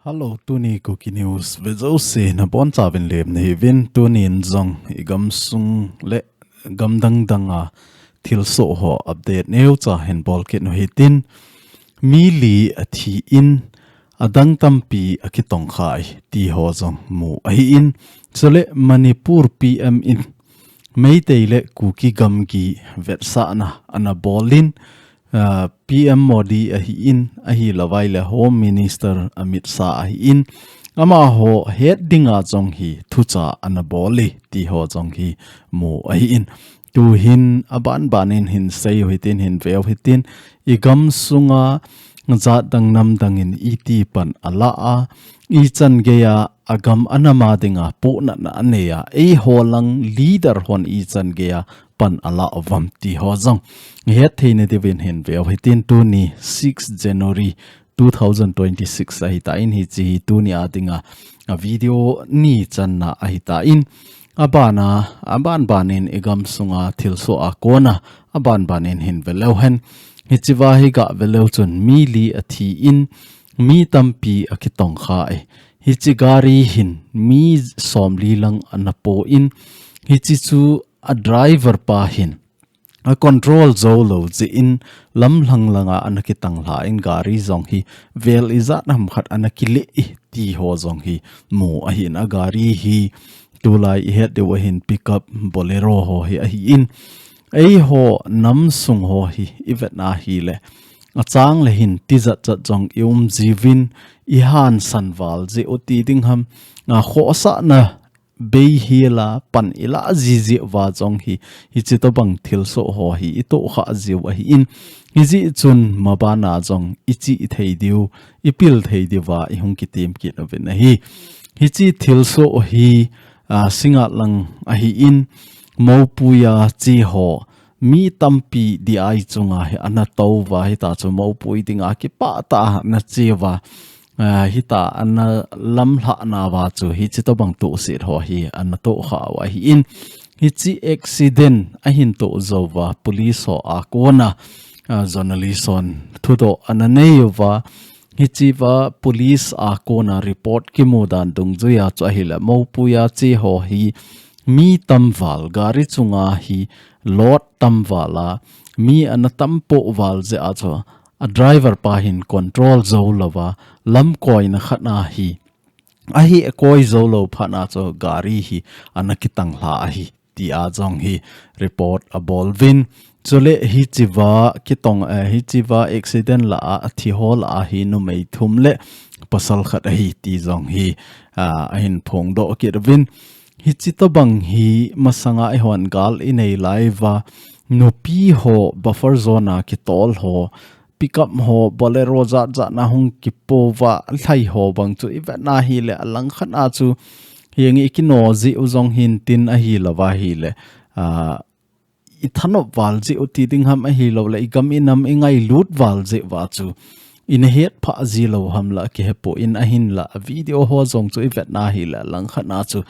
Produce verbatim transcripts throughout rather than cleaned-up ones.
Hello, tuni Kuki News ve jouse nabonchauvin lemna hiuvin, tunin jong igamsung le gamdang danga thilsoh ho update neocha hin bolkit u hitin, mi li athi in, adang tampi akitongkhai ti ho jong mu ahin, chule Manipur P M in Meitei le Kuki gamgi vetsahna anabolin, ah, P M Modi ahin, ahilouvai le Home Minister Amit Shah ahin, amaho het dinga jong hi thucha anabol e ti ho jong hi mu ahin. Tuhin abanbanin hin seiu hitin, hin veu hitin, igamsunga jatdang namdangin iti pan alah a, ichan geiya agam anam a dinga pohnatna anei a, eiho lang leader hon ichan geiya pan alah uvam ti ho jong ihet theina diuvin hin veu hitin, tuni six January two thousand twenty-six ahitan, hiche hi tuni a dinga a video ni channa ahitan, abana, abanbanin igamsunga thilsoh a kona abanbanin hin veleu hen. Hichea hi gaveleu chun mi li athi in, mi tampi akitongkhai. Hiche gari hin mi somli lang anapoh in, hiche chu a driver pa hin acontrol joulou jeh in lamlhang langa anakitanglha in, gari jong hi vel ijat ham khat anakile e ti ho jong hi mu ahin, agari hi tulai ihet diu ahin, pickup Bolero ho hi ahin, eiho namsung ho hi ivetna hile, achang le hin tijat jat jong ium jiuvin, ihansan val jeh u ti ding ham, akhohsahna bei hila pan ilah jiji uva jong hi, hiche tobang thilsoh ho hi itohkhah jiu ahin, hijeh chun mabana jong ichihthei diu, ipilthei diuva ihung kitem kit uvin ahi. Hiche thilsoh hi, ah, Singngat lang ahin, moupuiya che ho mi tampi D I chunga hi anatouva, hitachu moupui dinga kipah tah a anacheuva, ah, hita analamlhah nauva chu hiche tobang tohset ho hi anatohkhah u ahin, hiche accident ahin toh jouva police ho a kona, ah, journalist hon thudoh ananei uva, hichea police a kona report kimu dan dungjuia chu ahile, moupuiya che ho hi mi tamval, gari chunga hi load tamval a, mi anatampoh val jeh a chu, a driver pa hin control joulouva, lamkoina khat a hi, ahi akoi joulou phat a chu gari hi anakitanglha ahi tia jong hi report aboluvin. Chule hichea kitong, eh, hichea accident lah a, athi ho lah a hi numei thum le pasal khat ahi ti jong hi, ah, ahin phongdoh kit uvin. Hiche tobang hi masanga eihon gal inei lai uva, nupi ho buffer zone a kitol ho, pickup ho, Bolero jat jat na hung kipo uva, lhai ho bang chu ivetna hile, alangkhat a chu hiche ikino jeh u jong hintin, ahilouva hile, ah, ithanop val jeh u ti ding ham, ahilouleh igam inam ingailut val jeh uva chu ina hetphah jilou ham la kihepon, ahinla a video ho jong chu ivetna hile, alangkhat a chu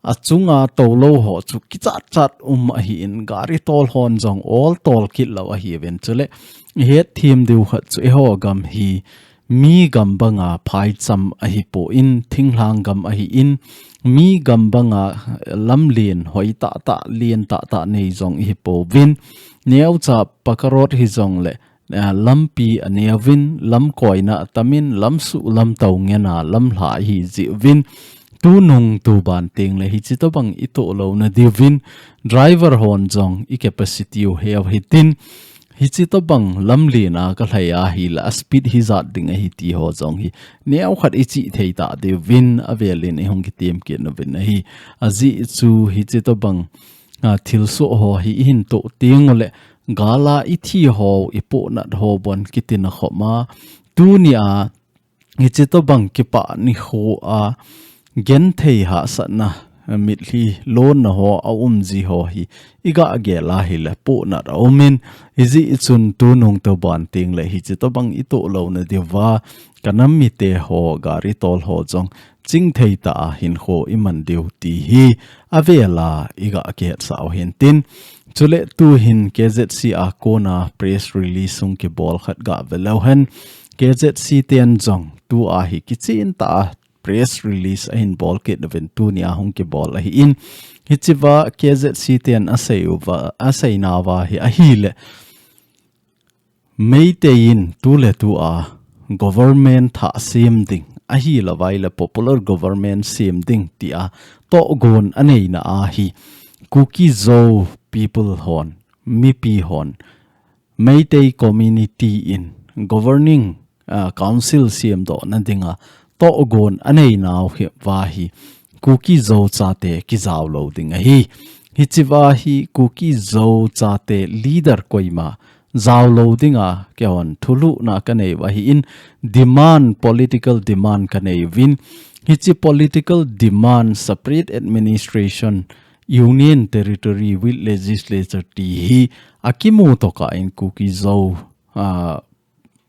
achunga toulou ho chu kichat chat um ahin, gari tol hon jong ol tol kit lou ahiuvin, chule ihetthem diu khat chu eiho gam hi mi gam banga phaicham ahipon, thinglhang gam ahin, mi gam banga lamlen hoi tahtah, len tahtah nei jong ihipouvin, neocha paka road hijongle, ah, lampi aneuvin, lamkoina atamin, lamsuh lamtou ngena lamlha ahi jeh uvin, tunung tuban tengle hiche tobang itoh louna diuvin, driver hon jong i capacity u heu hitin, hiche tobang lamlen a kalhai ahile a speed hijat ding ahi ti ho jong hi neokhat ichihthei tah diuvin avelin ihung kitem kit uvin ahi. Ajeh chu hiche tobang, ah, thilsoh ho hi ihin toh tengule gal a ithi ho, ipohnat ho bon kitina khoma, tunia hiche tobang kipah nikho a genthei hahsatna, mitlhi lonna ho aum ji ho hi iga gel ahile pohnat aumin, hijeh chun tunung tuban tengle hiche tobang itoh louna diuva, kanam mite ho, gari tol ho jong chingthei tah a hinkho iman diu ti hi avela iga kihetsah u hintin, Chule tuhin K Z C a kona press release hung kibol khat gave leu hen, K Z C ten jong tua hi kichen tah a press release ahin bol kit uvin tunia hung kibol ahin, hichea K Z C ten asei uva, aseinauva hi ahile, Meitei in tuletua government thah sem ding, ahilouleh popular government sem ding tia tohgon aneina ahi, Kuki Zo people hon, mipi hon, Meitei community in governing, ah, council semdohna dinga tohgon aneinau hi vahi Kuki Zo chate kijao lou ding ahi. Hichea hi Kuki Zo chate leader koima jao lou dinga keihon thulhuhna kanei u ahin, demand, political demand kanei uvin, hiche political demand, separate administration, union territory with legislature ti hi akimu tokah in Kuki Zo, ah,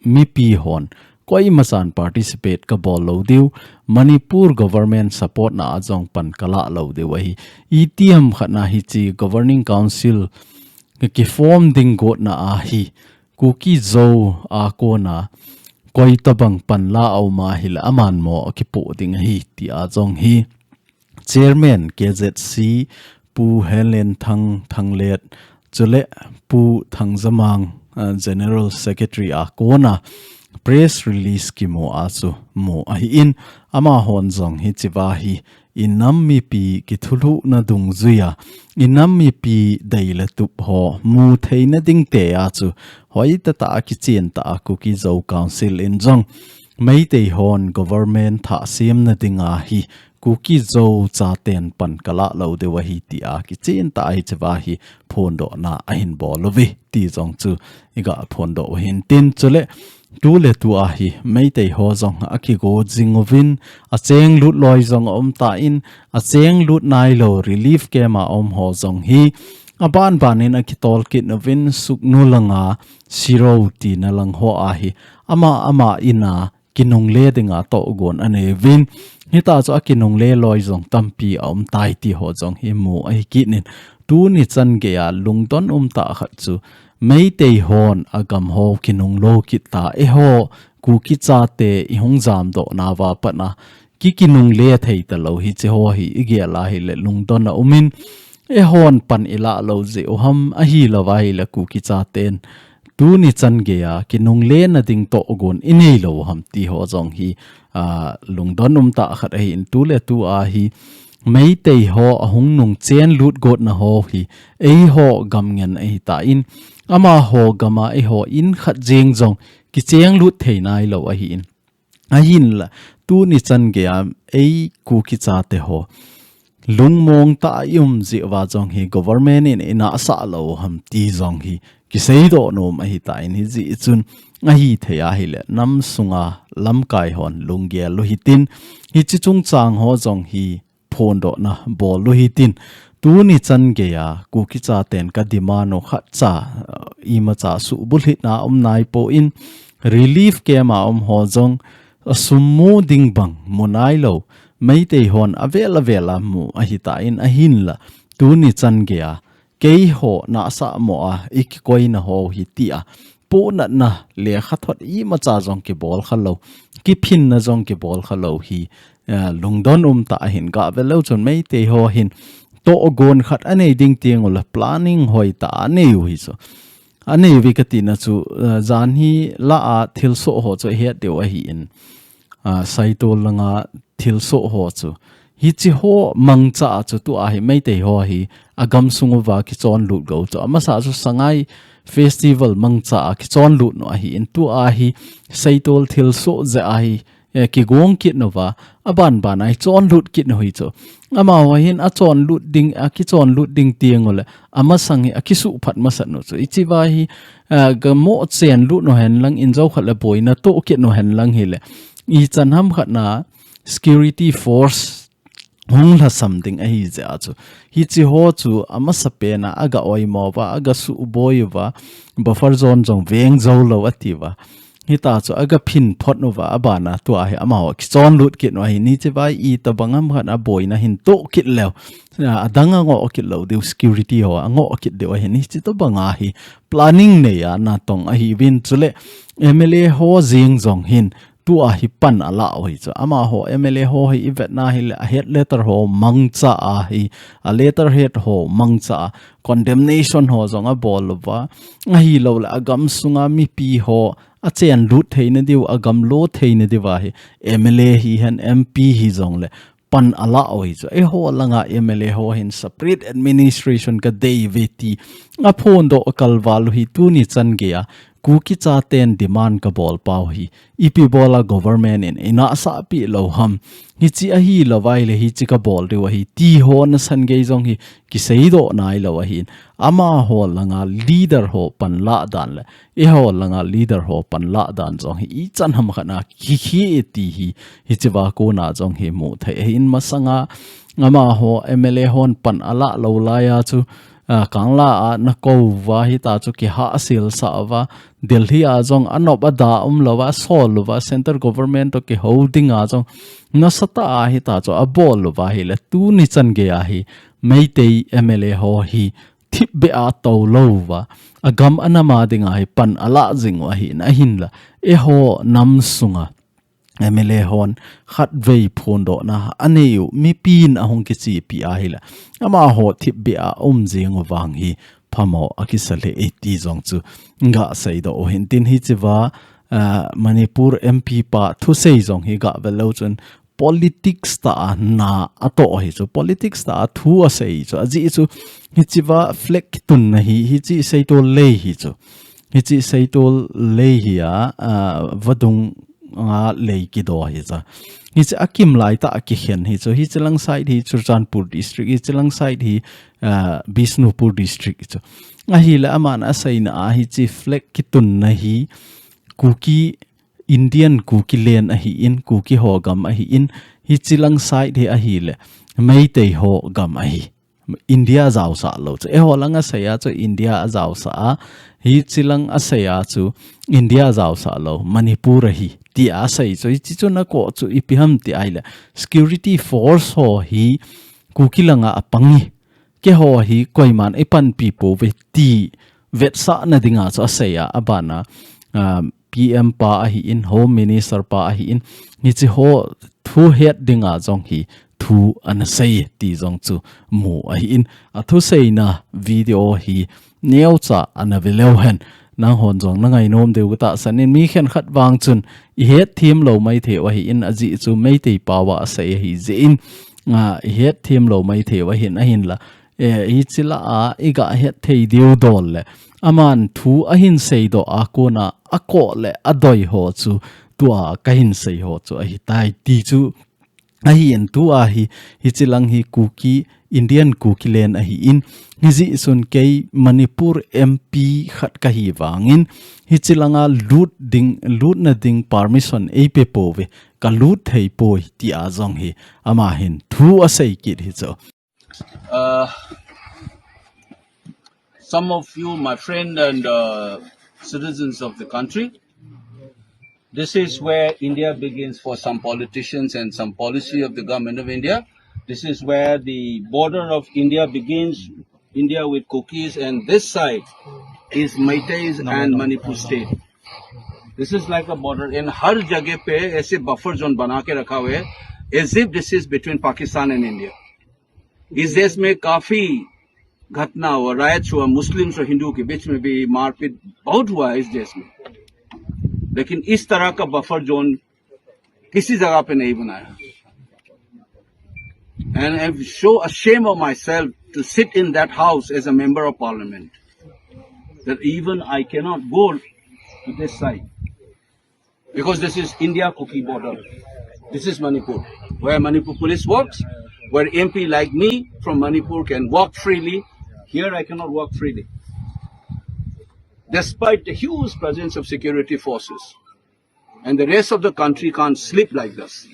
mipi hon koimasan participate kabol lou diu, Manipur government support na a jong pan kala lou diu ahi. Itiham khatna hiche governing council kiform ding gotna ahi, Kuki Zo a kona koitabang panla aum ahile aman mo akipoh ding ahi tia jong hi Chairman K Z C, Pu Helen Thang, Thanglet, chule Pu Thangzamang, ah, General Secretary a kona press release kimu a chu mu ahin, amahon jong hichea hi inam mipi kithulhuhna dungjuia, inam mipi dei le tup ho mu theina ding tia chu hoitah tah a kichen tah a Kuki Zo Council in jong Meitei hon government thah semna dinga hi Kuki Zo chaten pan kala lou diu ahi tia kichen tah a hichea hi phondohna ahin bol uve ti jong chu iga phondoh u hintin, chule tuletua hi Meitei ho jong akigo jing uvin, achenglut loi jong aum tan, achenglut nailou relief camp a um ho jong hi abanbanin akitol kit uvin, Sugnu langa Siro tina lang ho ahi ama ama ina kinungle dinga tohgon anei uvin, hitia chu akinungle loi jong tampi aum tai ti ho jong hi mu ahi kit in, tuni chan geia lungdon umtah khat chu Meitei hon agam ho kinunglo kit ta, eiho Kuki chate ihung jamdoh nauva pat a kikinungle thei talou hiche ho hi igel ahile lungdon aumin, eihon pan ilah lou jeh u ham, ahilouva ahile Kuki chaten tuni chan geia kinunglena ding tohgon inei lou u ham ti ho jong hi, ah, lungdon umtah khat ahin, tuletua hi Meitei ho ahung nungchen lut gotna ho hi eiho gam ngen ahitan, amaho gama eiho in khat jeng jong kichenglut thei nailou ahin, ahinla tuni chan geia ei Kuki chate ho lungmong tah a i um jeh uva jong hi government in inahsah lou u ham ti jong hi kiseidoh nom ahitan, hijeh chun ahithei ahile nam sunga lamkai hon lunggel u hitin, hiche chungchang ho jong hi phondohna bol u hitin, tuni chan geia Kuki chaten ka demand u khatcha, uh, imacha suhbulhitna um naipon, relief camp a um ho jong asum mu ding bang mu nailou, Meitei hon avel avel a mu ahitan, ahinla tuni chan geia keiho nahsah mo a ikikoina ho hi tia pohnatna lekhathot imacha jong kibol khalou, kiphinna jong kibol khalou hi, eh, lungdon umtah ahin, gave leu chun Meitei ho hin tohgon khat anei ding teng ule planning hoitah a anei u hi chu. Anei uve katina chu, eh, janhi lah a thilsoh ho chu ahet diu ahin, ah, Saitol langa thilsoh ho chu. Hiche ho mangcha a chu tua hi Meitei ho hi agamsung uva kichonlut go chu. Amasa chu Sangai Festival mangcha a kichonlut u ahin, tua hi Saitol thilsoh jeh a hi, eh, kigong kit uva, abanban a hi chonlut kit u hi chu. Amaho hin achonlut ding, akichonlut ding teng ule amasang hi akisuhphat masat u chu. Hichea hi, eh, gamo chenlut u henlang, injo khat le boina toh kit u henlang hile, ichan ham khatna security force hung lhasam ding ahi jeh a chu. Hiche ho chu amasapen a aga oimo uva, aga suhboi uva, buffer zone jong veng jou lou ati uva. Hita chu aga phin phot uva, abana tua hi amaho kichon lut kit u ahi. Hiche vai itobang ham khat a boina hin toh kit leu, a, adang angoh kit lou diu, security ho angoh kit diu ahi. Hiche tobang a hi planning nei a natong ahiuvin, chule M L A ho jeng jong hin tua hi pan ala u hi chu. Amaho M L A ho hi ivetna hile a head letter ho mangcha ahi, a letterhead ho mangcha a, condemnation ho jong abol uva, ahilouleh agam sunga mipi ho achen lut theina diu, agam lo theina diu ahi, M L A hihen M P hijongle pan ala u hi chu. Eiho langa M L A ho hin separate administration kadei uve ti aphondoh kalval u hi. Tuni chan geiya Kuki chaten demand kabol pau hi, ipi bola government in einasah peh lou ham? Hiche ahilou vai le hiche kabol diu ahi ti ho nasan gei jong hi kiseidoh nailou ahin, amaho langa leader ho pan lah dan le eiho langa leader ho pan lah dan jong hi ichan ham khat a kikhe e ti hi, hiche va kona jong hi mu thei ahin. Masanga amaho M L A hon pan ala lou laiya chu, a, Kangla a nakou uva, hita chu kihahsel sah uva, Delhi a jong anop ada umlouva, asol uva, central government toh kihou dinga jong nasatah a hita chu abol uva ahile, tuni chan geiya hi Meitei M L A ho hi thipbeh a tou louva, agam anam a dinga hi pan ala jing u ahin, ahinla eiho nam sunga M L A hon khatvei phondohna anei u, mipin ahung kichepi ahile, amaho thipbeh a um jing u vang hi phamo akisa lheh e ti jong chu gaseidoh u hin tin, hiche va, ah, Manipur M P pa thusei jong hi gavel leu chun politics tah a na atoh hi chu, politics tah a thu asei chu, ajeh chu hiche va flag kitunna hi, hiche seitol lei hi chu. Hiche seitol lei hi a, ah, vadung a lei kido hi chu. Hiche akim lai tah a kikhen hi chu. Hiche lang side hi Churachandpur district, hiche lang side hi, ah, Bishnupur district hi chu. Ahile aman aseina a hiche flag kitunna hi Kuki, Indian Kuki land ahin, Kuki ho gam ahin, hiche lang side hi ahile Meitei ho gam ahi. India ajaosah lou chu. Eiho lang asei a chu India ajaosah a, hiche lang asei a chu India ajaosah lou, Manipur ahi, tia asei chu. Hiche chu nakou chu ipi ham ti ahile, security force ho hi Kuki langa apang e, keiho hi koiman eipanpi pouve ti vetsahna dinga chu asei a, abana, ah, P M pa ahin, Home Minister pa ahin, hiche ho thu het dinga jong hi thu anasei ti jong chu mu ahin, athuseina video hi neocha ana ve leu hen, nanghon jong nangainom diu katahsan in. Mi khenkhat vang chun ihet them lou maithei u ahin, ajeh chu Meitei pao a asei ahi jeh in, ah, ihet them lou maithei u ahin, ahinla, eh, hiche lah a iga het thei diu dol le, aman thu ahin seidoh a kona akou le adoi ho chu tua kahin sei ho chu ahitai ti chu ahin. Tua hi, hiche lang hi Kuki, Indian Kuki land ahin, hijeh chun kei Manipur M P khat kahi vangin, hiche langa lut ding, lutna ding permission eipe pouve, kalut thei poi tia jong hi ama hin thu asei kit hi chu. Uh, some of you, my friend and, uh, citizens of the country, this is where India begins for some politicians and some policy of the government of India. This is where the border of India begins, India with Kukis, and this side is Meiteis and Manipur state. This is like a border. In हर जगह पे ऐसे buffer zone बना के रखा हुआ है, as if this is between Pakistan and India. इस देश में काफी घटना हुआ, riots हुआ, Muslims और हिंदू के बीच में भी मारपीट बहुत हुआ है इस देश में, लेकिन इस तरह का buffer zone किसी जगह पे नहीं बनाया। And I'm so ashamed of myself to sit in that house as a member of parliament, that even I cannot go to this side. Because this is India Kuki border. This is Manipur, where Manipur police works, where M P like me from Manipur can walk freely. Here I cannot walk freely, despite the huge presence of security forces. And the rest of the country can't sleep like this.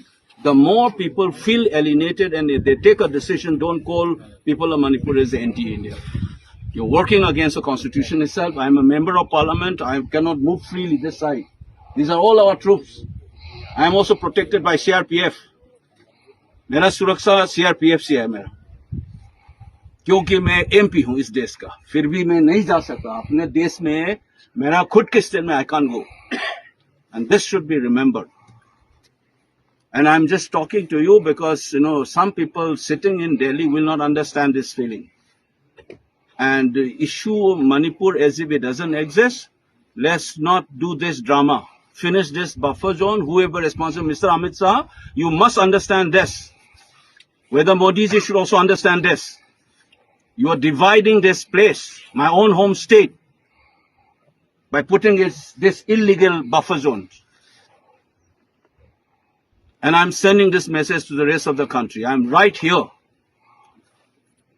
The more people feel alienated and if they take a decision, don't call people of Manipur as anti-India. You're working against the constitution itself. I'm a member of parliament. I cannot move freely this side. These are all our troops. I am also protected by C R P F. मेरा सुरक्षा C R P F से है मेरा, क्योंकि मैं M P हूं इस देश का, फिर भी मैं नहीं जा सकता अपने देश में। मेरा खुद के स्टेट में I can't go, and this should be remembered. And I'm just talking to you because, you know, some people sitting in Delhi will not understand this feeling and issue Manipur as if it doesn't exist. Let's not do this drama. Finish this buffer zone. Whoever responsible, Mister Amit Shah, you must understand this. Whether Modi ji should also understand this. You are dividing this place, my own home state, by putting it this illegal buffer zone. And I'm sending this message to the rest of the country. I'm right here.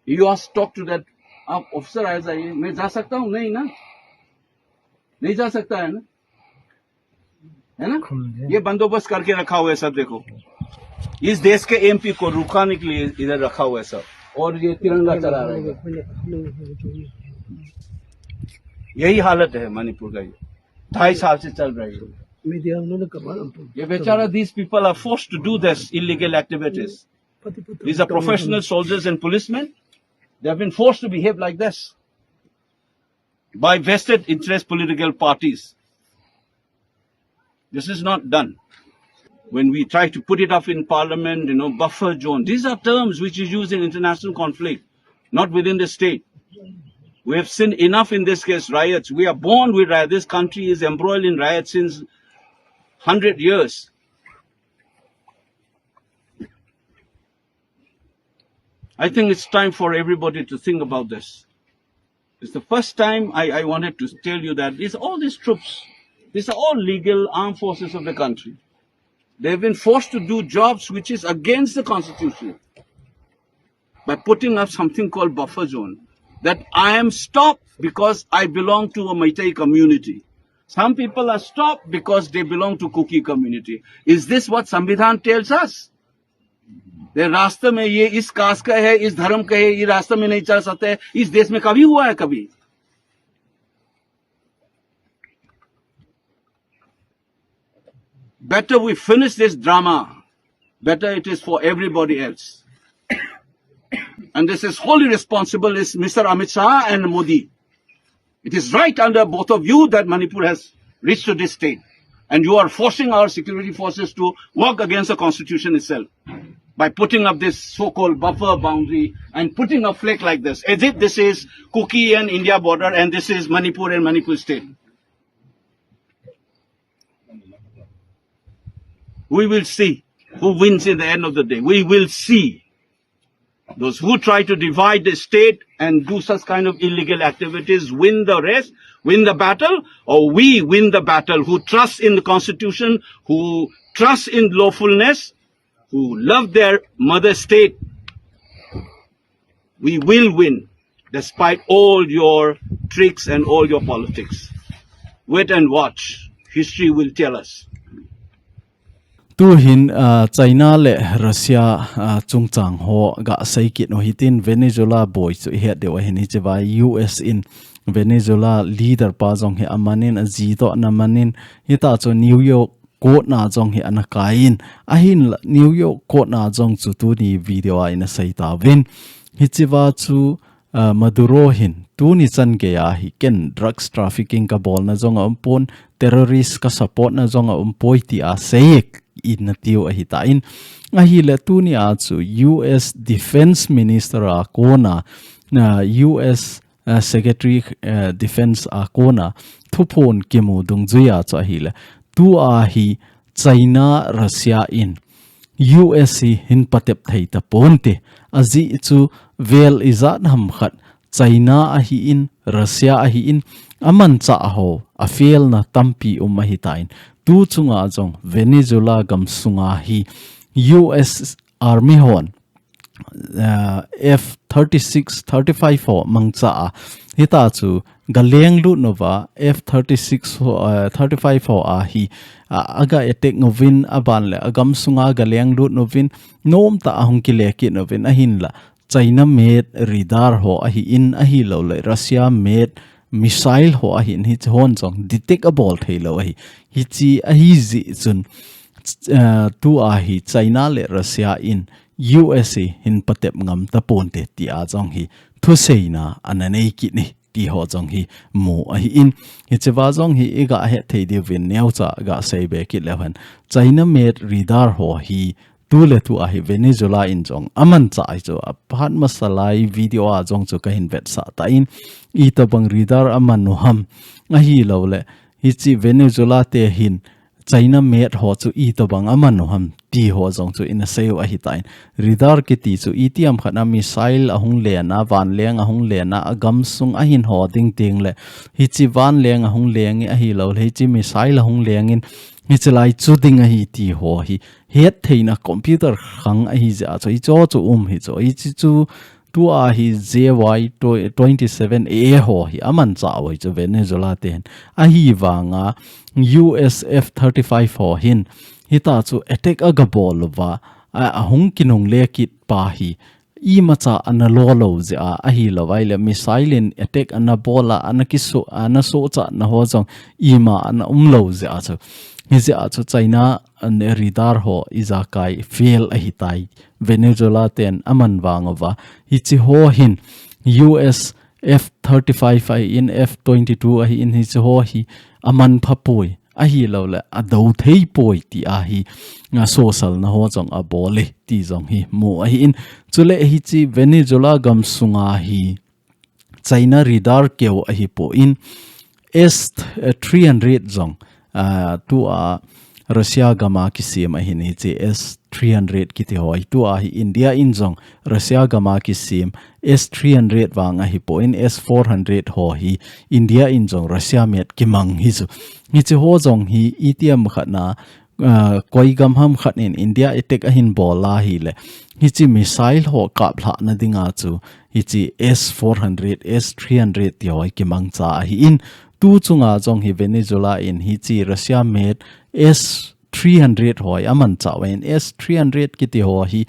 You ask, talk to that, आप ऑफिसर आया जाइए। मैं जा सकता हूँ? नहीं ना, नहीं जा सकता है ना, है ना? ये बंदोबस्त करके रखा हुआ है सब। देखो, इस देश के एमपी को रुकाने के लिए इधर रखा हुआ है सब, और ये तिरंगा चला रहा है। यही हालत है मणिपुर का, ये ढाई साल से चल रही है। ये बेचारा, these people are forced to do this illegal activities. These are professional soldiers and policemen. They have been forced to behave like this by vested interest political parties. This is not done. When we try to put it up in parliament, you know, buffer zone, these are terms which is used in international conflict, not within the state. We have seen enough in this case, riots. We are born with riots. This country is embroiled in riots since hundred years. I think it's time for everybody to think about this. It's the first time I, I wanted to tell you that these, all these troops, these are all legal armed forces of the country. They've been forced to do jobs which is against the constitution by putting up something called buffer zone, that I am stopped because I belong to a Meitei community. Some people are stopped because they belong to Kuki community. Is this what Sambidhan tells us? ये रास्ते में ये इस कास्ट का है, इस धर्म का है, ये रास्ते में नहीं चल सकते। इस देश में कभी हुआ है? कभी? Better we finish this drama. Better it is for everybody else. And this is wholly responsible is Mister Amit Shah and Modi. It is right under both of you that Manipur has reached to this state. And you are forcing our security forces to work against the constitution itself by putting up this so-called buffer boundary and putting a flag like this, as if this is Kuki and India border and this is Manipur and Manipur state. We will see who wins in the end of the day. We will see. Those who try to divide the state and do such kind of illegal activities win the race, win the battle, or we win the battle, who trust in the constitution, who trust in lawfulness, who love their mother state. We will win, despite all your tricks and all your politics. Wait and watch. History will tell us. Tuhin, ah, China le Russia, ah, chungchang ho gasei kit u hitin, Venezuela boi chu ihet diu ahin, hiche va U S in Venezuela leader pa jong hi amanin, aji toh ana manin, hita chu New York court na jong hi ana kai in, ahinla New York court na jong chu tuni video a ina sei tauvin. Hiche va chu, ah, Maduro hin tuni chan geiya hi ken drugs trafficking kabolna jong aumpon, terrorist ka support na jong aumpoi tia sei e ina tiu ahitan. Ahile tuni a chu U S Defense Minister a kona, ah, U S ah, Secretary, ah, Defense a kona thuphon kimu dungjuia chu ahile, tua hi China, Russia in U S hi hin patep thei taponte. Ajeh chu vel ijat ham khat China ahin, Russia ahin, amanchah ho, afelna tampi um ahitan. Tu chunga jong Venezuela gamsunga hi U S Army hon ah, F thirty-six, thirty-five ho mangcha a. Hita chu galeng lut uva, F thirty-six ho, ah, thirty-five ho a hi, ah, aga attack uvin, aban le agam sunga galeng lut uvin, nomtah a hung kile kit uvin, ahinla China made radar ho ahin, ahilou le Russia made missile ho ahin hichi hon jong detect abol thei lou ahi. Hichi ahi jeh chun, eh, tua hi China le Russia in U S A hin patep ngam taponte tia jong hi thuseina ana nei kit ni ti ho jong hi mu ahi in. Hichiva jong hi iga het thei diuvin neocha ga seibe kit leu hen. China made radar ho hi tuletu ahi Venezuela in jong amanchah ahi chu aphat masa lai video a jong chu kahin vetsah tan itobang radar aman u ham ahilouleh hichi Venezuela te hin China made ho chu itobang aman u ham ti ho jong chu ina seiu ahitan. Radar kiti chu itiham khat a missile ahung len a, vanleng ahung len a, agamsung ahin ho ding ding le hichi vanleng ahung leng in ahilouleh hichi missile ahung leng in hichi lai chu ding ahi ti ho hi het theina computer khang ahi jeh a chu hicho chu um hi chu hichi chu tua hi J Y twenty seven A ho hi amanchah u ahi chu Venezuela ten ahivanga U S F thirty five ho hin hita chu attack aga bol uva ahung kinungle kit pa hi imacha ana lo lou jeh a ahilou vai le missile in attack ana bol a ana kiso ana sohcha na ho jong ima ana um lou jeh a chu hijeh a chu China an radar ho ijakai fail ahitai. Venezuela ten aman vang uva hichi ho hin U S F thirty five ahi in F twenty two ahi in hichi ho hi aman phapoi ahilouleh adou thei poi ti ahi nga sosal na ho jong abol e ti jong hi mu ahi in. Chule hichi Venezuela gamsunga hi China radar keu ahi po in S three hundred jong, ah, tua Russia gama kisem ahi ni chi S three hundred kiti ho hi tua hi India in jong Russia gama kisem S three hundred vang ahi po in S four hundred ho hi India in jong Russia made kimang hi chu. Hichi ho jong hi itiham khat na ah, koi gam ham khat in India attack ahin bol a hile hichi missile ho kaplhah na dinga chu hichi S four hundred, S three hundred ti ho hi kimangcha ahi in tu chunga jong hi Venezuela in hichi Russia made S three hundred ho hi amanchah uva in S three hundred kiti ho hi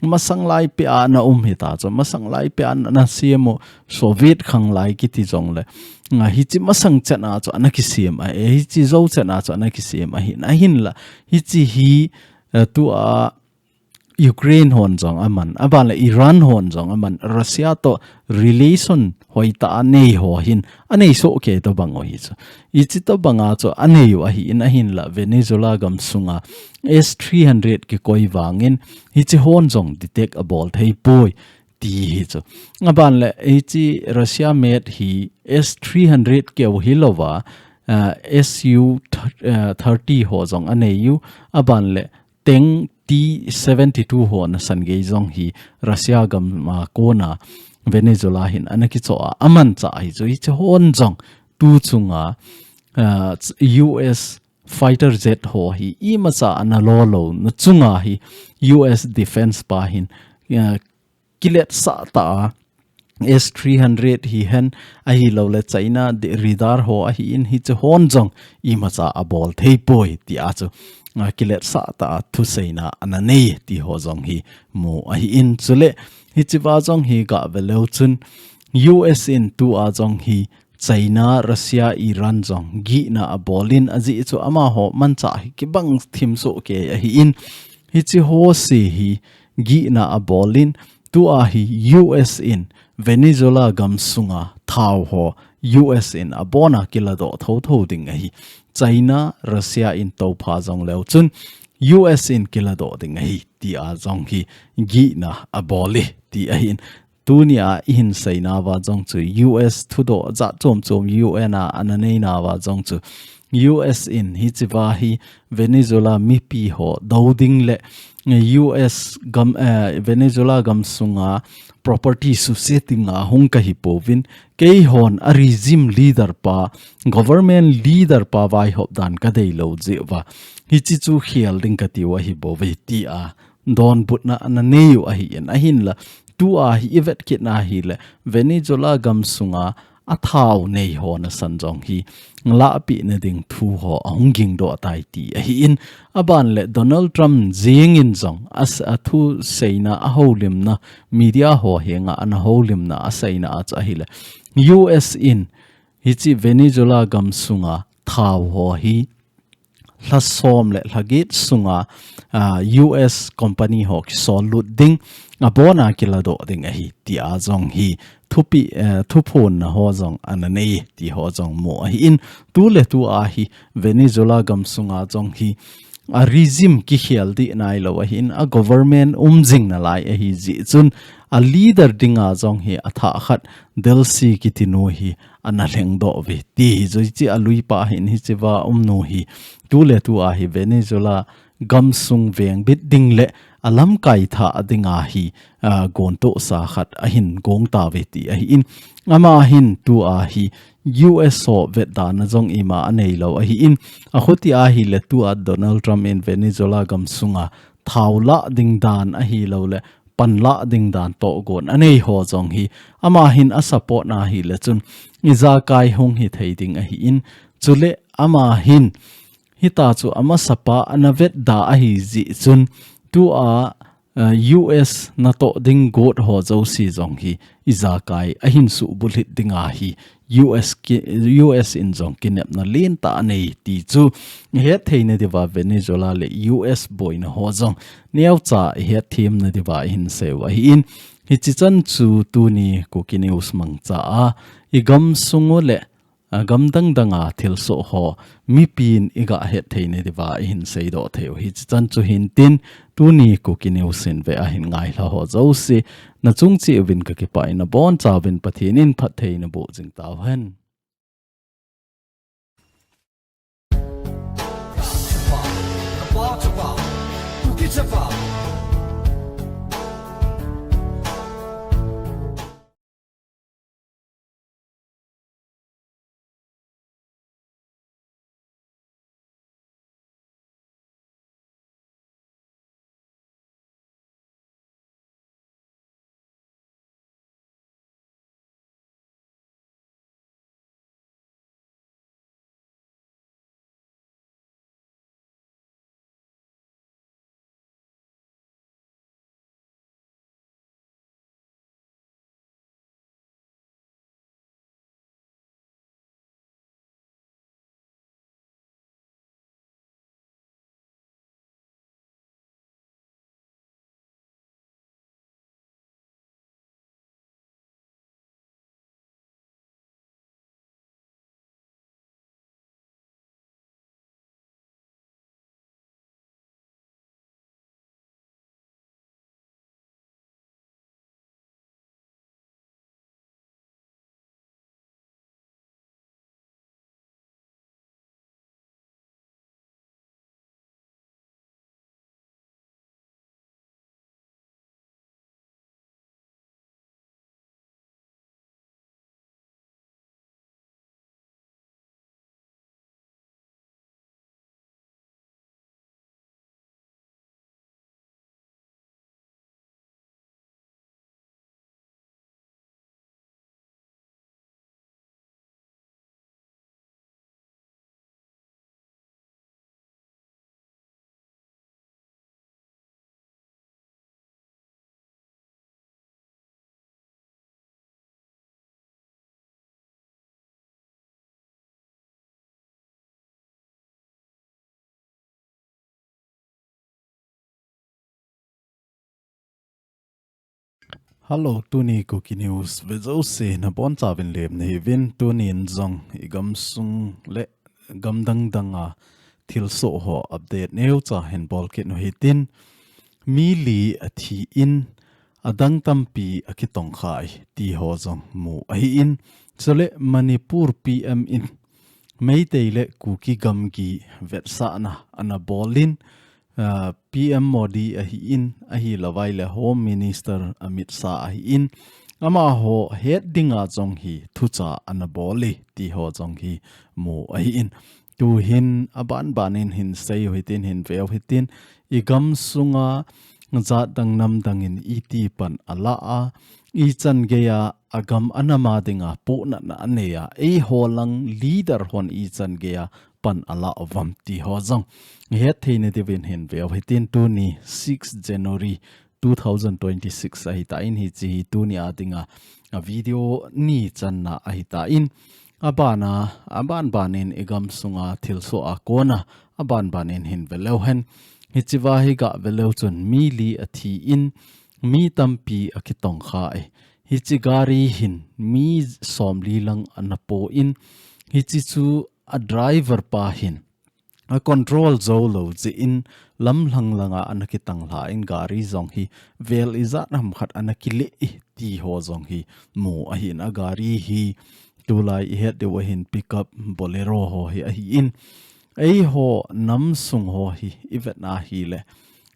masang lai peh a ana um hita chu masang lai peh a ana sem u Soviet khang lai kiti jong le nga hichi masang chan a chu ana kisem a e hichi jou chan a chu ana kisem ahi na hin la hichi hi, eh, tua Ukraine hon jong aman aban le Iran hon jong aman Russia to relation hoitah a nei ho hin anei soh kei tobang u hi chu hichi tobang a chu anei u ahi in ahin la Venezuela gamsunga S three hundred kikoi vangin hichi hon jong detect abol thei poi ti hi chu. Aban le hichi Russia made hi S three hundred keu hilouva, ah, S U thirty ho jong anei u. Aban le tank T seventy two ho nasan gei jong hi Russia gam a kona Venezuela hin ana kicho a amanchah hi chu hichi hon jong tu chunga, ah, U S fighter jet ho hi imacha ana lo lou na chunga hi U S defense pa hin, ah, kiletsah ta a S three hundred hi hen ahilouleh China radar ho ahi in hichi hon jong imacha abol thei poi ti a chu, ah, kiletsah ta a thuseina ana nei ti ho jong hi mu ahi in chule hichiva jong hi ga ve leu chun U S in tua jong hi China, Russia, Iran jong gihna abol in ajeh chu amaho manchah hi kibang thim soh kei ahi in hichi ho se hi gihna abol in tua hi U S in Venezuela gamsunga thao ho U S in abona kiladoh thotho ding ahi. China, Russia in toupha jong leu chun U S in kiladoh ding ahi ti a jong hi gihna abol e ti ahi in. Tunia ihin seinauva jong chu U S thudoh jat chom chom U N a ana neinauva jong chu U S in hichiva hi Venezuela mipi ho dou ding le U S gam, eh, Venezuela gamsunga property suse dinga hung kahi pouvin keihon a regime leader pa, government leader pa vaihop dan kadei lou jeh uva hichi chu khel ding katiu ahi bouve ti a donbutna ana neiu ahi in ahinla tua hi ivet kit na hile Venezuela gamsunga athao nei ho nasan jong hi lahpeh na ding thu ho ahung gingdoh tai ti ahi in aban le Donald Trump jeng in jong as-, athuseina ahoulimna media ho henga ana houlimna aseina a chu ahile U S in hichi Venezuela gam sunga thao ho hi lha som le lha get sunga, ah, U S company ho kisol lut ding, abona kiladoh ding ahi, tia jong hi thupi, eh, thuphonna ho jong ana nei, ti ho jong mu ahi in, tu le tu a hi Venezuela gam sunga jong hi a regime kikhel dih nai lo ahi in, a government um jing nalai ahi jeh chun, a leader dinga jong hi a thah khat Delcy kiti nu hi ana lhengdoh ve ti hi jui chi a luipa hin hichi va um nu hi tu le tu a hi Venezuela gam sung vengbit ding le a lamkai thah dinga hi, ah, gontohsa khat ahin gong ta ve ti ahi in, ama hin tu a hi U S ho vetdana jong ima a nei lo ahi in, a khuti a hi le tu a Donald Trump in Venezuela gam sunga thao lah ding dan ahi lo le pan lah ding dan toh gon a nei ho jong hi ama hin a support na hi le chun ijakai hung hi thei ding ahi in, chule ama hin hita chu ama sapa ana vetda ahi jeh chun tu a, eh, U S natoh ding got ho jouse jong hi ijakai ahin subulhit dinga hi U S ki, U S in jong kinepna lentah a nei ti chu i het theina diuva Venezuela le U S boina ho jong neocha i het themna diuva i hin seiu ahi in, hichi chan chu tuni Kuki News mangcha a i gam sung u le, a, gam dang danga thilsoh ho mipin i ga het theina diuva i hin seidoh theiu hichi chan chu hin tin, tuni Kuki News in ve a hin ngailha ho jouse, na chung cheh uvin ka kipah in, na boncha uvin Pathen in phattheina boh jing tauhen. Hello, tuni Kuki News ve jouse na boncha uvin lemna hiuvin, tunin jong i gam sung le gam dang danga thilsoh ho update neocha hin bol kit u hitin, mi li a thi in, adang tampi a kitongkhai ti ho jong mu ahi in, chule Manipur P M in Meitei le Kuki gamgi vetsahna ana bol in, ah, P M Modi ahi in, ahi louva le Home Minister Amit Shah ahi in, amaho het dinga jong hi thucha ana bol e ti ho jong hi mu ahi in. Tuhin aban ban in hin sei u hitin, hin ve u hitin, i gam sunga jat dang nam dang in iti pan ala a, ichan geiya agam anam a dinga pohnatna anei a, eiho lang leader hon ichan geiya pan ala uvam ti ho jong i het theina diuvin hin ve u hitin, tuni six January two thousand twenty-six ahitan, hichi hi tuni a dinga a video ni channa ahitan, Abana, aban banin igam sunga thilsoh a kona, aban banin hin veleu hen. Hichiva hi ga veleu chun mi li athi in, mi tampi akitong kha e. Hichi gari hin mi somli lang ana po in, hichi chu a driver pa hin a control zo lo jeh in lamlhang langa ana kitang lha in gari jong hi vel ijat ham khat ana kile e ti ho jong hi mu ahin a gari hi tulai ihet diu ahin pickup Bolero ho hi ahin eiho nam sung ho hi ivet na hile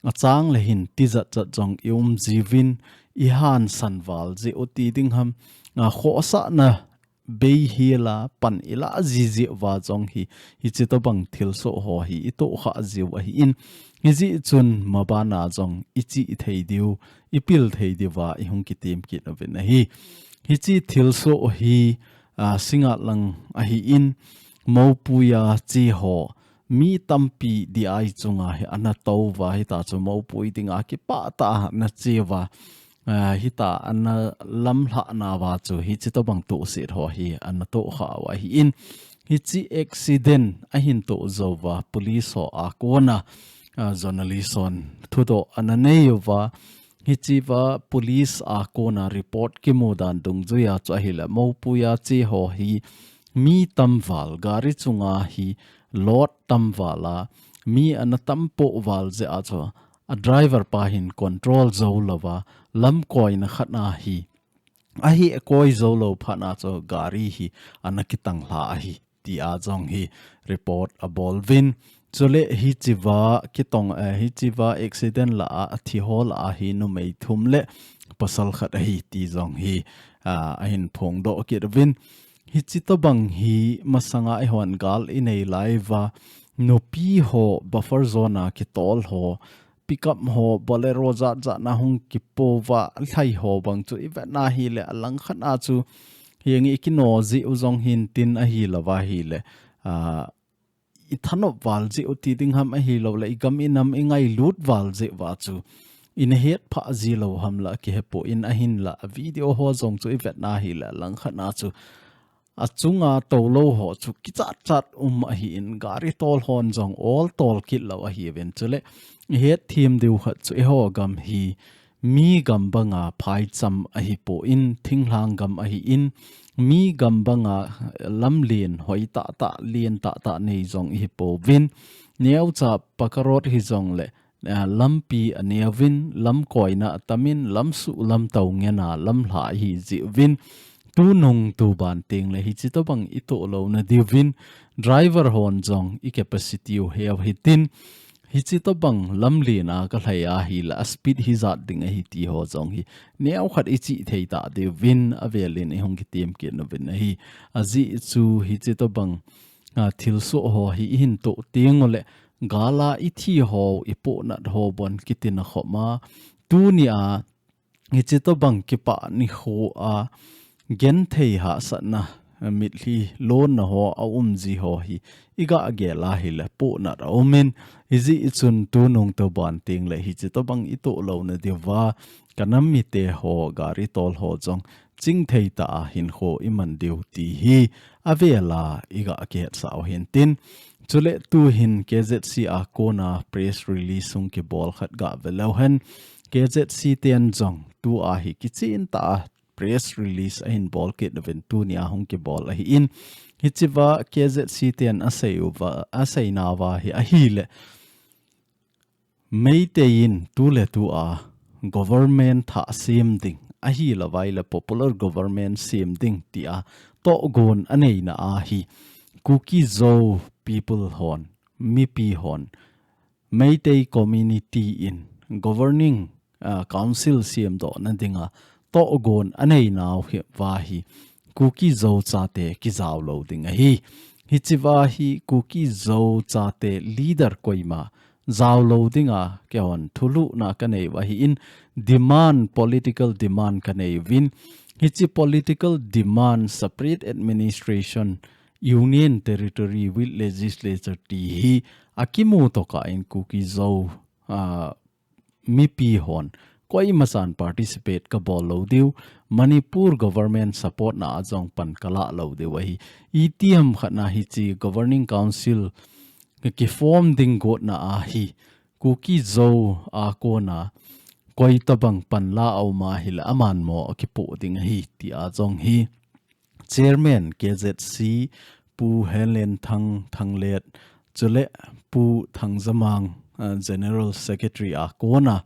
achang le hin tijat jat jong i um jiuvin i hansan val jeh u ti ding ham a khosahna bei hila pan ila jiji uva jong hi, hichi tobang thilsoh ho hi itoh kha jiu ahin, hijeh chun mabana jong ichi thei diu, ipil thei diuva ihung kitim kit uvin ahi. Hichi thilsoh hi, a, Singngat lang ahin, mopuia chi ho, mi tampi di ai chunga hi ana touva hita chu mopui dinga kipah tah a ana cheuva, a, hita ana lamlhah nauva chu hichi tobang tohset ho hi ana toh kha u ahin. Hichi accident ahin toh jouva police ho a kona, a, journalist hon thudoh ana nei uva. Hichiva police a kona report kimu dan dungjuia chu ahile mopuia chi ho hi mi tamval gari chunga hi load tamval a mi ana tampoh val jeh a chu a driver pa hin control zo louva, lamkoina khat a hi, ahi akoi zo lou phat a chu gari hi ana kitang lha ahi, tia jong hi report abol uvin. Chule hichiva kitong, eh, hichiva accident lah a, athi ho lah a hi numei thum le pasal khat ahi ti jong hi, ah, ahin phongdoh kit uvin. Hichi tobang hi masanga eihon gal inei lai uva, nupi ho buffer zone a kitol ho, pickup ho, Bolero jat jat na hung kipo uva, lhai ho bang chu ivet na hile alang khat a chu hiange ikino jeh u jong hin tin ahilouva hile, a, ithanop val jeh u ti ding ham ahilou le, igam inam ingailut val jeh uva chu ina hetphah ji lou ham la kihepoi ahinla, a video ho jong chu ivet na hile alang khat a chu achunga toulou ho chu kichat chat um ahin, gari tol hon jong ol tol kit lou ahiuvin, chule ihet them diu khat chu eiho gam hi mi gam banga phaicham ahipon, thinglhang gam ahin, mi gam banga lamlen hoi tah tah, len tah tah nei jong ihipouvin, neocha Paka Road hijongle, ah, lampi aneuvin, lamkoina atamin, lamsuh lamtou ngena lamlha ahi jeh uvin, tunung tuban tengle hichi tobang itoh louna diuvin, driver hon jong i capacity u heu hitin, hichi tobang lamlen a kalhai ahile a speed hijat ding ahi ti ho jong hi neokhat ichih thei ta diuvin avelin ihung kitem kit uvin ahi. Ajeh chu hichi tobang, ah, thilsoh ho hi ihin toh tengule, gal a ithi ho, ipohnat ho bon kitina khoma, tunia hichi tobang kipah nikho a genthei hahsatna, mitlhi lonna ho aum ji ho hi iga gel ahile pohnat aumin, hijeh chun tunung tuban tengle hichi tobang itoh louna diuva kanam mite ho, gari tol ho jong chingthei tah a hinkho iman diu ti hi avela iga kihetsah u hintin. Chule tuhin K Z C a kona press release hung kibol khat ga veleu hen. K Z C ten jong tua hi kichen tah a press release ahin bol kit uvin, tunia hung kibol ahin. Hichiva K Z C ten asei uva, aseinauva hi ahile, Meitei in tuletua government thah sem ding, ahilouva ahile popular government sem ding tia tohgon aneina ahi. Kuki-Zo people hon, mipi hon, Meitei community in governing, ah, council semdohna dinga tohgon aneinau hiva hi Kuki-Zo chate kijao lou ding ahi. Hichiva hi Kuki-Zo chate leader koima jao lou dinga keihon thulhuhna kanei u ahin, demand, political demand kanei uvin, hichi political demand, separate administration, union territory with legislature ti hi akimu tokah in Kuki-Zo, ah, mipi hon koimasan participate kabol lou diu, Manipur government support na a jong pan kalah lou diu ahi. Itiham khat na hiche governing council kiform ding gotna ahi, Kuki Zo a kona koitabang panla aum ahile aman mo akipoh ding ahi tia jong hi Chairman K Z C Pu Henlenthang Thanglet chule Pu Thangjamang, uh, General Secretary a kona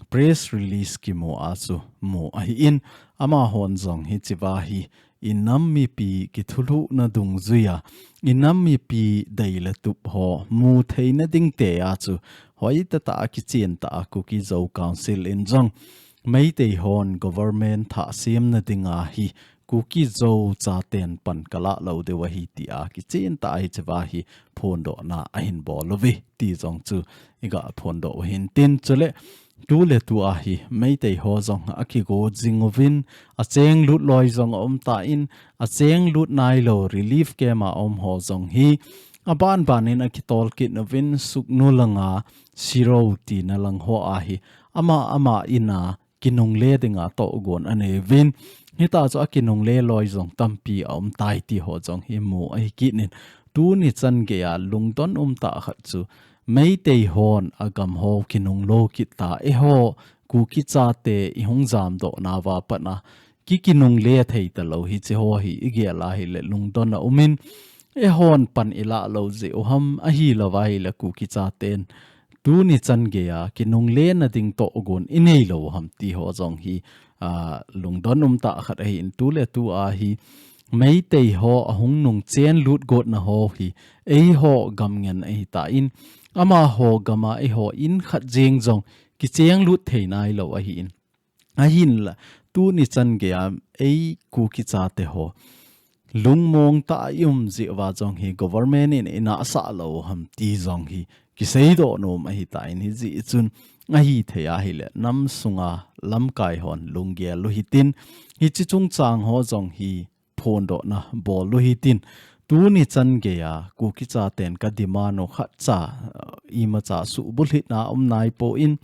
press release kimu a chu mu ahin, amahon jong hichea hi inam mipi kithulhuhna dungjuia, inam mipi dei le tup ho mu theina ding tia chu hoitah a kichen tah a Kuki Zo Council in jong Meitei hon government thah semna dinga hi Kuki Zo chaten pan kalah lou diu ahi tia kichen tah a hichea hi phondohna ahin bol uve ti jong chu iga phondoh u hintin, chule tu le tu a hi Meitei ho jong akigo jing uvin, acheng lut loi jong aum tan, acheng lut nailou relief camp a um ho jong hi aban ban in akitol kit uvin, Sugnu langa Siro tina lang ho a hi ama ama in a kinungle dinga tohgon anei uvin. Hitia chu akinungle loi jong tampi aum tai ti ho jong hi mu ahi kit in. Tuni chan geia lungdon um tah khat chu Meitei hon agam ho kinunglo kit ta, eiho Kuki chate ihung jamdoh nauva pat a ki kinungle thei talou hiche ho hi igel a hile lungdon aumin, eihon pan ilah lou jeh u ham ahilou va hile Kuki chaten tuni chan geia kinungle na ding tohgon inei lou ham ti ho jong hi, a, lungdon um tah khat ahin, tu le tu a hi Meitei ho ahung nung chen lut gotna ho hi eiho gam ngen ahi tan, amaho gam a eiho in khat jeng jong kicheng lut thei nailou ahin. Ahinla, tuni chan geia ei Kuki chate ho lungmong tah a i um jeh uva jong hi government in inahsah lou ham ti jong hi kiseidoh nom ahi tan, hijeh chun ahithei a hile nam sunga lamkai hon lunggel u hitin, hiche chungchang ho jong hi phondohna bol u hitin, tuni chan geia Kuki chaten ka demand u khatcha, uh, imacha suhbulhitna um naipon,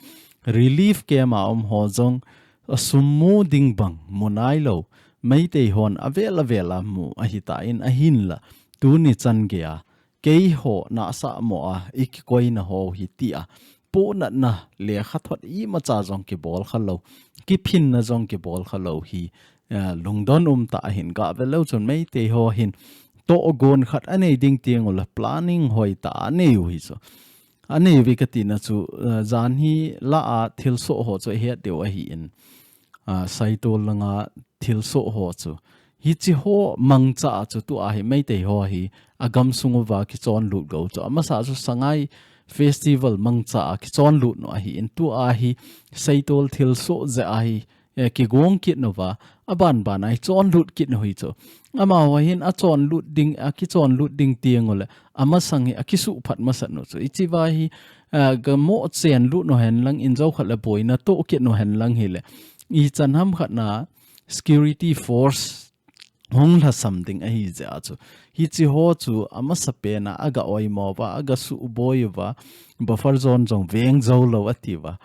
relief camp a um ho jong asum mu ding bang mu nailou, Meitei hon avel avel a mu ahi tan, ahinla tuni chan geia keiho nahsah mo a ikikoina ho hi tia pohnatna lekhathot imacha jong kibol khalou, kiphinna jong kibol khalou hi, eh, lungdon um tah ahin, gavel leu chun Meitei ho hin tohgon khat anei ding teng ule planning hoitah anei u hi chu. Anei uve katina chu, eh, jan hi lah a thilsoh ho chu ihet diu ahin, ah, Saitol langa thilsoh ho chu, hiche ho mangcha a chu tua hi Meitei ho hi agam sung uva kichon lut go chu, amasa chu Sangai Festival mangcha a kichon lut nu ahin, tua hi Saitol thilsoh jeh a hi, eh, kigong kit nuva, aban ban a hi chon lut kit nu hi chu. Amaho hin achon lut ding, akichon lut ding teng ule amasang hi akisuh phat masat nu chu. Hichea hi, eh, gamo chen lut nu henlang, injo khat le boina toh kit nu henlang hile, ichan ham khat na security force hung lhasam ding ahi jeh a chu, hiche ho chu amasapen a aga oimo uva, aga suhboi uva, buffer zone jong veng jou lou ati uva.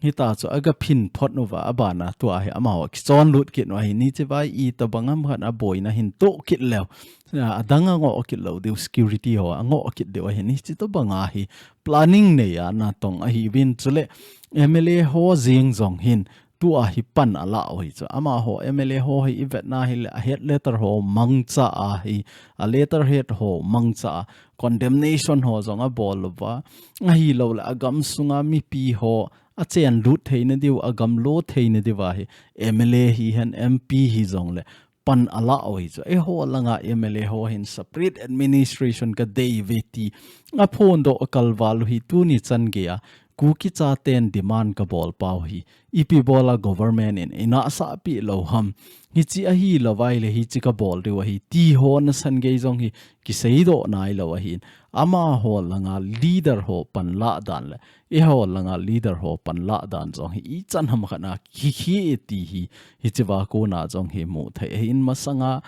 Hitia chu aga phin phot uva, aban a tua hi amaho kichon lut kit nu ahin, hichea hi itobang ham khat a boina hin toh kit leu, a, adang angoh kit lou diu, security ho angoh kit diu ahin, hiche tobang a hi planning nei a natong ahiuvin, chule M L A ho jeng jong hin tua hi pan alah u hi chu. Amaho M L A ho hi ivet na hile, a head letter ho mangcha a hi, a letterhead ho mangcha a, condemnation ho jong abol uva, ahilou le agam sunga mipi ho achen lut theina diu, agam lo theina diuva hi M L A hihen, M P hijongle pan alah u hi chu. Eiho langa M L A ho hin separate administration kadei uve ti aphondoh akalval u hi, tuni chan geia Kuki chaten demand kabol pau hi, ipi bola government in inahsah pi lou ham, hiche ahilou va hile hiche kabol diu ahi ti ho nasan gei jong hi kiseidoh nailou ahin. Amaho langa leader ho pan lah dan le eiho langa leader ho pan lah dan jong hi ichan ham khat na kikhi e ti hi, hichea kona jong hi mu thei ahin, masanga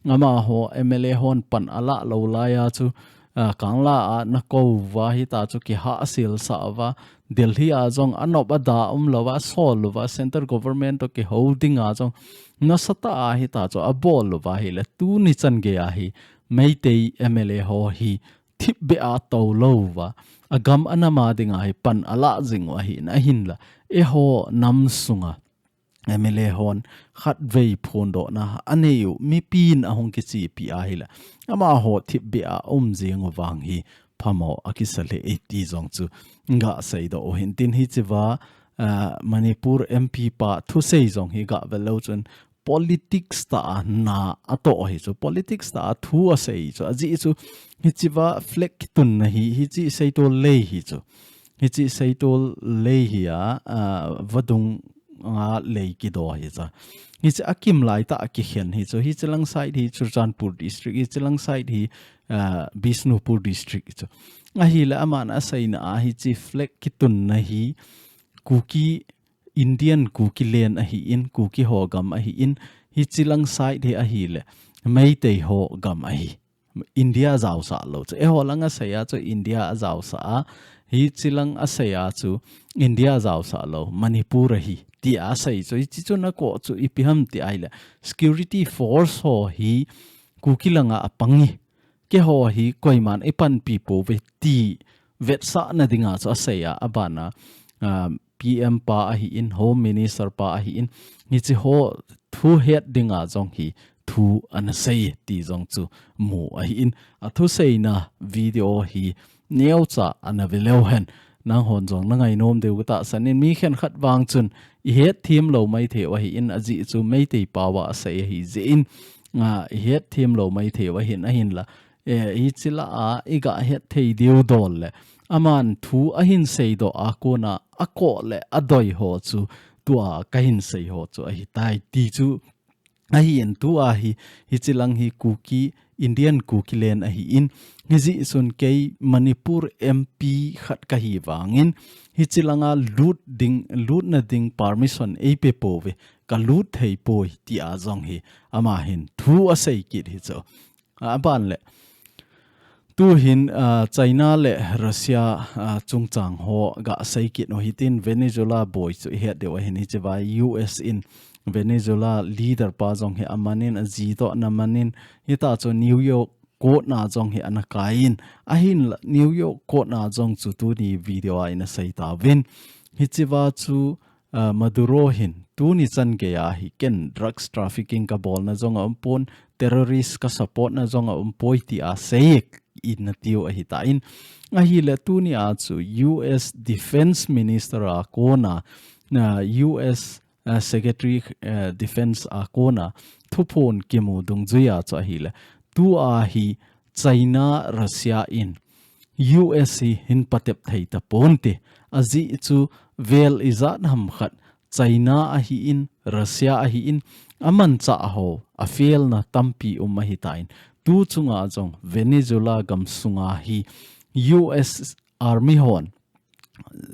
amaho M L A hon pan alah lou laiya chu, a, Kangla a nakou uva, hitia chu kihahsel sah uva, Delhi a jong anop ada umlouva, asol louva, central government toh kihou dinga jong nasatah a hitachu abol louva ahile, tuni chan geiya hi Meitei M L A ho hi thipbeh a toulouva, agam anam a dinga hi pan alah jing u ahin, ahinla eiho nam sunga M L A hon khatvei phondohna anei u, mipin ahung kichepi ahile, amaho thipbeh a um jing u vang hi phamo akisa lheh e ti jong chu gaseidoh u hin tin, hichea, ah, Manipur M P pa thusei jong hi gavel leu chun politics tah a na atoh hi chu, politics tah a thu asei chu, ajeh chu hichea flag kitunna hi, hiche seitol lei hi chu, hiche seitol lei hi a, ah, vadung a lei kido hi chu. Hiche akimlai tah a kikhen hi chu, hiche lang side hi Churachandpur district, hiche lang side hi, ah, Bishnupur district chu. Ahile aman aseina a hiche flag kitunna hi Kuki, Indian Kuki land ahin, Kuki ho gam ahin, hiche lang side hi ahile Meitei ho gam ahi. India ajaosah lou chu. Eiho lang asei a chu India ajaosah a, hiche lang asei a chu India ajaosah lou, Manipur ahi, tia asei chu. Hiche chu nakoh chu ipi ham ti ahile, security force ho hi Kuki langa apang e, keiho hi koiman eipanpi pouve ti vetsahna dinga chu asei a, abana, ah, P M pa ahin, Home Minister pa ahin, hiche ho thu het dinga jong hi thu ana sei ti jong chu mu ahin, athuseina video hi neocha ana ve leu hen. Nanghon jong nangainom diu katahsan in, mi khenkhat vang chun ihet them lou maithei u ahin, ajeh chu Meitei pao a asei ahi jeh in, ah, ihet them lou maithei u ahin, ahinla, eh, hiche lah a iga het thei diu dol le, aman thu ahin seidoh a kona akoh le adoi ho chu tua kahin sei ho chu ahitai ti chu ahin, tua hi, hiche lang hi Kuki, Indian Kuki land ahin, hijeh chun kei Manipur M P khat kahi vangin, hiche langa lut ding, lutna ding permission eipe pouve, kalut thei poi, tia jong hi ama hin thu asei kit hi chu. Aban le, tuhin, ah, China le Russia, ah, chungchang ho gasei kit u hitin, Venezuela boi chu ihet diu ahin, hichea U S in Venezuela leader pa jong hi amanin, aji toh ana manin, hitachu New York court na jong hi ana kaiyin, ahinla New York court na jong chu tuni video a ina sei tauvin, hichea chu, ah, Maduro hin tuni chan geiya hi ken drugs trafficking kabolna jong aumpon, terrorist kasupport na jong aumpoi tia sei e ina tiu ahitan. Ahile tunia chu U S Defense Minister a kona, ah, U S, ah, Secretary, ah, Defense a kona thuphon kimu dungjuia chu ahile, tua hi China, Russia in U S hi hin patep thei taponte. Ajeh chu vel ijat ham khat China ahin, Russia ahin, amanchah ho, afelna tampi um ahitan. Tu chunga jong Venezuela gamsunga hi U S Army hon,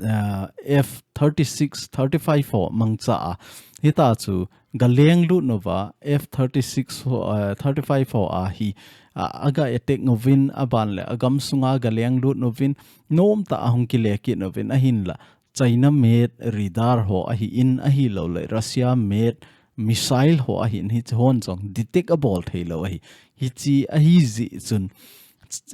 ah, F thirty-six, thirty-five ho mangcha a, hitachu galeng lut uva, F thirty-six ho, ah, thirty-five ho a hi, ah, aga attack uvin, aban le agamsunga galeng lut uvin, nomtah a hung kile kit uvin, ahinla China made radar ho ahin, ahilouleh Russia made missile ho ahin, hiche hon jong detect abol thei lou ahi. Hiche ahi jeh chun,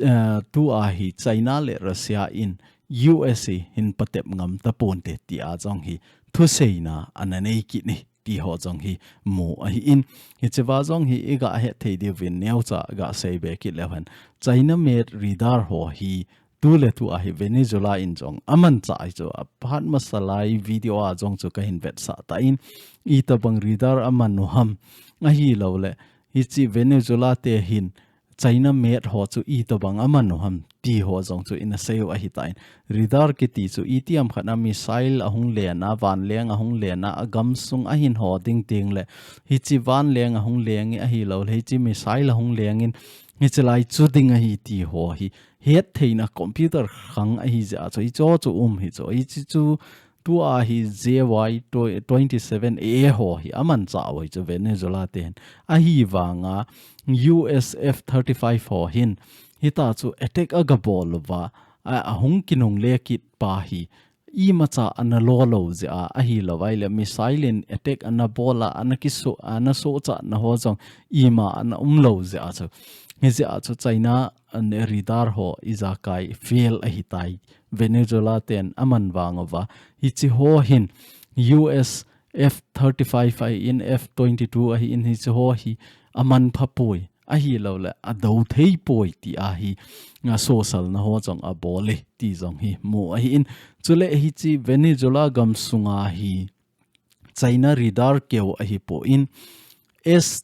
eh, tua hi China le Russia in U S hi hin patep ngam taponte tia jong hi thuseina ana nei kit ni ti ho jong hi mu ahin. Hichea jong hi iga het thei diuvin neocha gasei be kit leu hen. China made radar ho hi tuletua hi Venezuela in jong amanchah hi chu, aphat masa lai video a jong chu kahin vetsah tan, itobang radar aman u ham, ahilouleh hiche Venezuela te hin China made ho chu itobang aman u ham ti ho jong chu ina sei u ahitan. Radar kiti chu itiham khat a missile ahung len a, vanleng ahung len a, agamsung ahin ho ding teng le, hiche vanleng ahung leng e, ahilouleh hiche missile ahung leng in, hiche lai chu ding ahi ti ho hi het theina computer khang ahi jeh a chu, hicho chu um hi chu, hiche chu tua hi J Y twenty-seven A ho hi amanchah u hi chu Venezuela te hin. Ahivanga U S F thirty-five ho hin hitachu attack aga bol uva, a, ahung kinungle kit pa hi imacha ana lo lou jeh a, ahilou vai le missile in attack ana bol a, ana kiso, ana sohcha na ho jong ima ana um lou jeh a chu. Hijeh a chu China an radar ho ijakai fail ahitai. Venezuela ten aman vang uva. Hichi ho hin U S F thirty-five ahi in, F twenty-two ahi in, hichi ho hi aman pha poi. Ahilou le, adou thei poi ti ahi. Nga sosal na ho jong abol e, ti jong hi mu ahi in. Chule hichi Venezuela gam sunga hi China radar keu ahi poi in S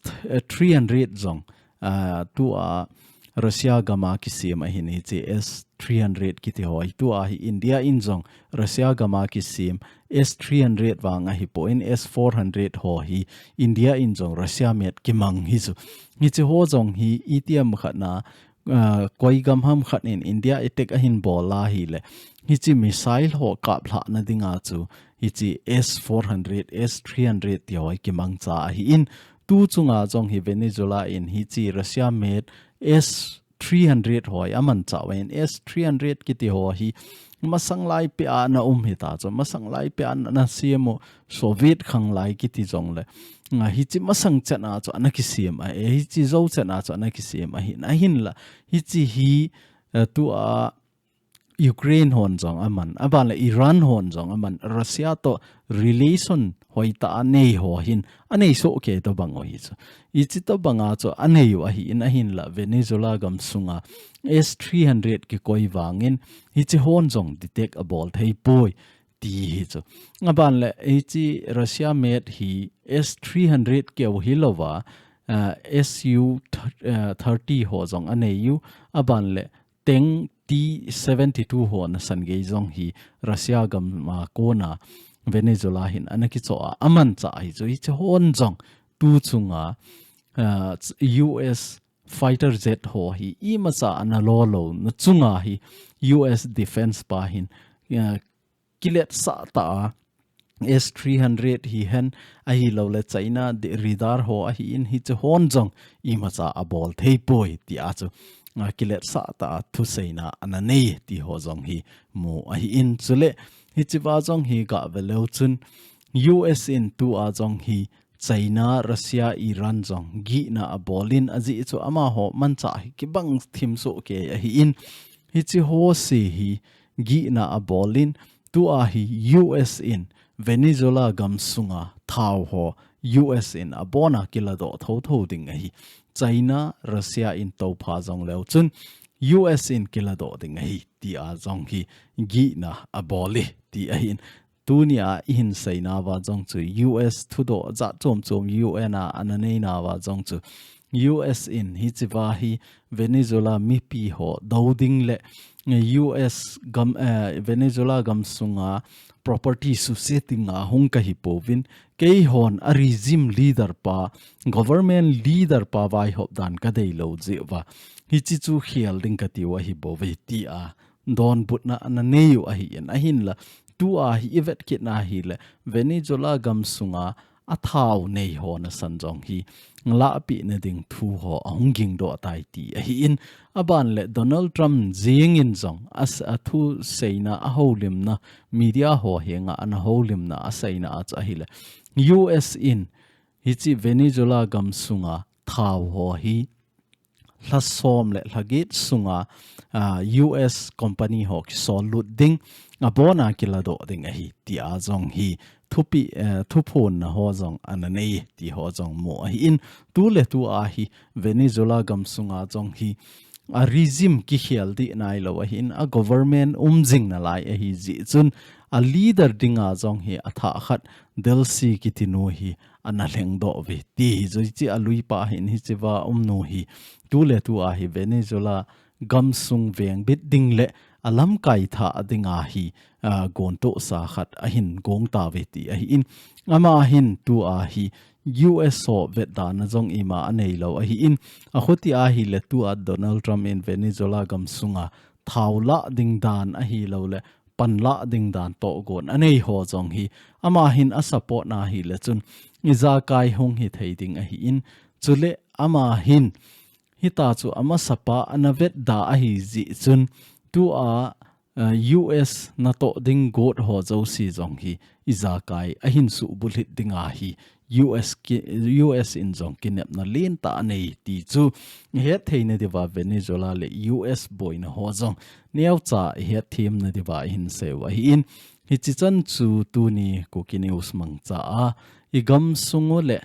three hundred jong, ah, tua Russia gama kisem ahi in hichi S three hundred kiti ho hi tua hi India in jong Russia gama kisem S three hundred vang ahi poi in S four hundred ho hi India in jong Russia made kimang hi chu. Hichi ho jong hi itiham khat na, ah, koi gam ham khat in India attack ahin bol a hile. Hichi missile ho kaplhah na dinga chu. Hichi S four hundred, S three hundred ti ho hi kimangcha ahi in. Tu chunga jong hi Venezuela in hichi Russia made S three hundred ho hi amancha uvin S three hundred kiti ho hi masang lai peh a ana um hita chu. Masang lai peh a ana sem u Soviet khang lai kiti jong le. Nga hichi masang chan a chu ana kisem a, eh, hichi jou chan a chu ana kisem ahi, ahin la. Hichi hi, eh, tua Ukraine hon jong aman, aban le Iran hon jong aman, Russia to relation hoitah a nei ho hin, anei soh kei tobang u hi chu. Hichi tobang a chu anei u ahi in ahin la Venezuela gam sunga S three hundred kikoi vangin, hichi hon jong detect abol thei poi. Ti hi chu. Aban le, hichi Russia made hi S three hundred keu hilouva, ah, S U th-, ah, thirty ho jong anei u. Aban le, tank T seventy-two ho nasan gei jong hi Russia gam a kona Venezuela hin ana kichoh a, amancha hi chu hichi hon jong tu chunga, ah, U S fighter jet ho hi imacha ana lo lou na chunga hi U S defense pa hin, ah, kiletsah ta a, S three hundred hi hen ahilou le China de-, radar ho ahi in hichi hon jong imacha abol thei poi ti a chu, ah, kiletsah ta a thuseina ana nei ti ho jong hi mu ahi in chule hichi va jong hi gah ve leu chun U S in tu a jong hi China, Russia, Iran jong gihna abol in ajeh chu amaho manchah hi kibang thim soh kei ahi in. Hichi ho se hi gihna abol in, tu a hi U S in Venezuela gam sunga thao ho U S in abon a kiladoh thotho ding ahi. China, Russia in toupha jong leu chun U S in kiladoh ding ahi ti a jong hi gihna abol e ti ahi in. Tuni a ihin seina va jong chu U S thudoh jat chom chom U N a ana neina va jong chu U S in hichi va hi Venezuela mipi ho do ding le U S gam, eh, Venezuela gam sunga property suse ding a hung kahi pouvin keihon a regime leader pa, government leader pa vaihop dan kadei lou jeh uva hichi chu khel ding kati u ahi bouve ti a donbutna ana nei u ahi in ahin la tu a hi i vet kit na hi le Venezuela gam sunga a thao nei ho nasan jong hi lahpeh na ding thu ho ahung gingdoh tai ti ahi in aban le Donald Trump jeng in jong a s-, a thuseina a houlimna media ho henga ana houlimna a seina a chu ahi le U S in hichi Venezuela gam sunga thao ho hi lha som le lha get sunga, ah, U S company ho kisol lut ding, abon a kiladoh ding ahi, ti a jong hi thupi, eh, thuphon na ho jong ana nei, ti ho jong mu ahi in, tu le tu a hi Venezuela gam sunga jong hi, a regime kikhel dih nai lou ahi in, a government um jing nalai ahi jeh chun, a leader ding a jong hi a thah khat Delcy kiti nu hi ana lhengdoh uve ti hi chu hichi a lui pa hin hichi va um nu hi tu le tu a hi Venezuela gam sung vengbit ding le a lamkai thah ding a hi, ah, gontoh sa khat ahin gong tauve ti ahi in ama hin tu a hi U S ho vetdan a jong ima a nei lou ahi in a khuti a hi le tu a Donald Trump in Venezuela gam sunga thao lah ding dan ahi lou le pan lah ding dan tohgon a nei ho jong hi ama hin a support na hi le chun ijakai hung hi thei ding ahi in chule ama hin hita chu ama sapa ana vetda ahi jeh chun tu a uh, U S natoh ding got ho jouse jong hi ijakai ahin subulhit dinga hi U S ki, U S in jong kinepna lentah anei ti chu ihet theina diuva Venezuela le U S boina ho jong neocha ihet themna diuva ihin seiu ahin, hichi chan chu tuni Kuki News mangcha a igam sungu le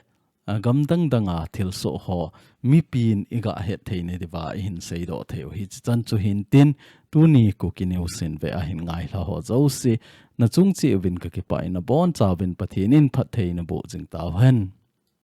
a, gam dang danga thilsoh ho mipin iga het theina diuva ihin seidoh theiu. Hichi chan chu hintin tuni Kuki News in ve ahin ngailha ho jouse nachung cheh uvin kakipah in abonchauvin Pathen in phattheina boh jing tauhen.